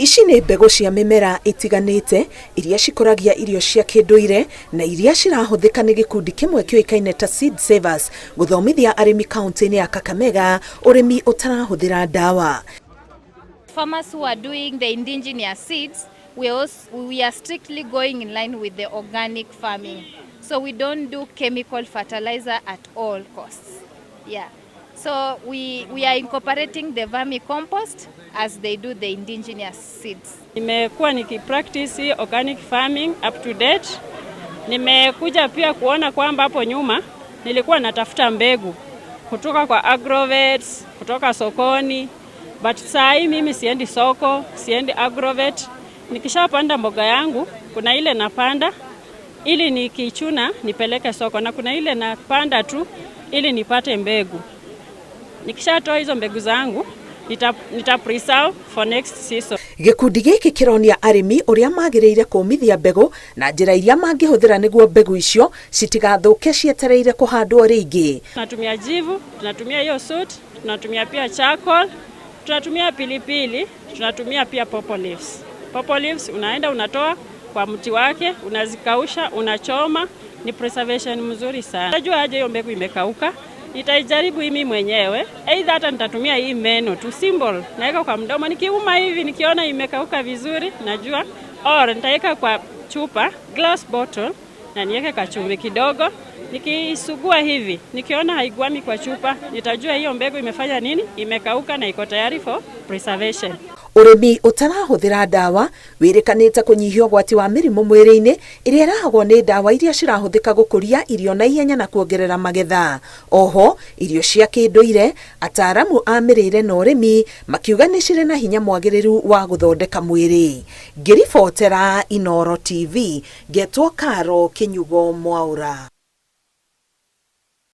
Ici nĩ mbegũ cia mĩmera ĩtiganĩte iria cikũragia irio cia kĩndũire na iria cirahũthĩka nĩ gĩkundi kĩmwe kĩũĩkaine ta Seed Savers gũthomithia arĩmi kaunti-inĩ ya Kakamega ũrĩmi ũtarahũthĩra ndawa. Farmers who are doing the indigenous seeds, we are strictly going in line with the organic farming. So we don't do chemical fertilizer at all costs. Yeah. So we are incorporating the vermicompost as they do the indigenous seeds. Nimekuwa nikipractice organic farming up to date. Nimekuja pia kuona kwamba hapo nyuma nilikuwa natafuta mbegu kutoka kwa agrovets, kutoka sokoni, but saa hii mimi siendi soko, siendi agrovet. Nikishapanda mboga yangu, kuna ile napanda ili nikichuna nipeleke soko, na kuna ile napanda tu ili nipate mbegu. Nikishatoa hizo mbegu zangu nita preserve for next season. Gĩkundi gĩkĩ kĩronia arĩmi ũrĩa magĩrĩire kũmithia mbegũ na njĩra iria mangĩhũthĩra nĩguo mbegũ icio citigathũke cietereire kũhandwo rĩngĩ. Tunatumia jivu, tunatumia hiyo soot, tunatumia pia charcoal, tunatumia pilipili, tunatumia pia pawpaw leaves. Pawpaw leaves unaenda unatoa kwa mti wake, unazikausha, unachoma, ni preservation mzuri sana. Najua aje hiyo mbegu imekauka, nitaijaribu mimi mwenyewe, aidha hata nitatumia hii meno tu simple, naweka kwa mdomo, nikiuma hivi nikiona imekauka vizuri najua, or nitaweka kwa chupa glass bottle na niweke kachumvi kidogo, nikisugua hivi nikiona haigwami kwa chupa, nitajua hiyo mbegu imefanya nini, imekauka na iko tayari for preservation. Ũrĩmi ũtarahũthĩra ndawa wĩrĩkanĩte kũnyihia ũgwati wa mĩrimũ mwĩrĩ-inĩ ĩrĩa ĩrehagwo nĩ ndawa iria cirahũthĩka gũkũria irio na ihenya na kuongerera magetha. Oho irio cia kĩndũire, ataaramu a mĩrĩre na ũrĩmi makiuga nĩ cirĩ na hinya mwagĩrĩru wa gũthondeka mwĩrĩ. Ngĩribotera Inooro TV, ngetwo Karo Kĩnyugo Mwaũra.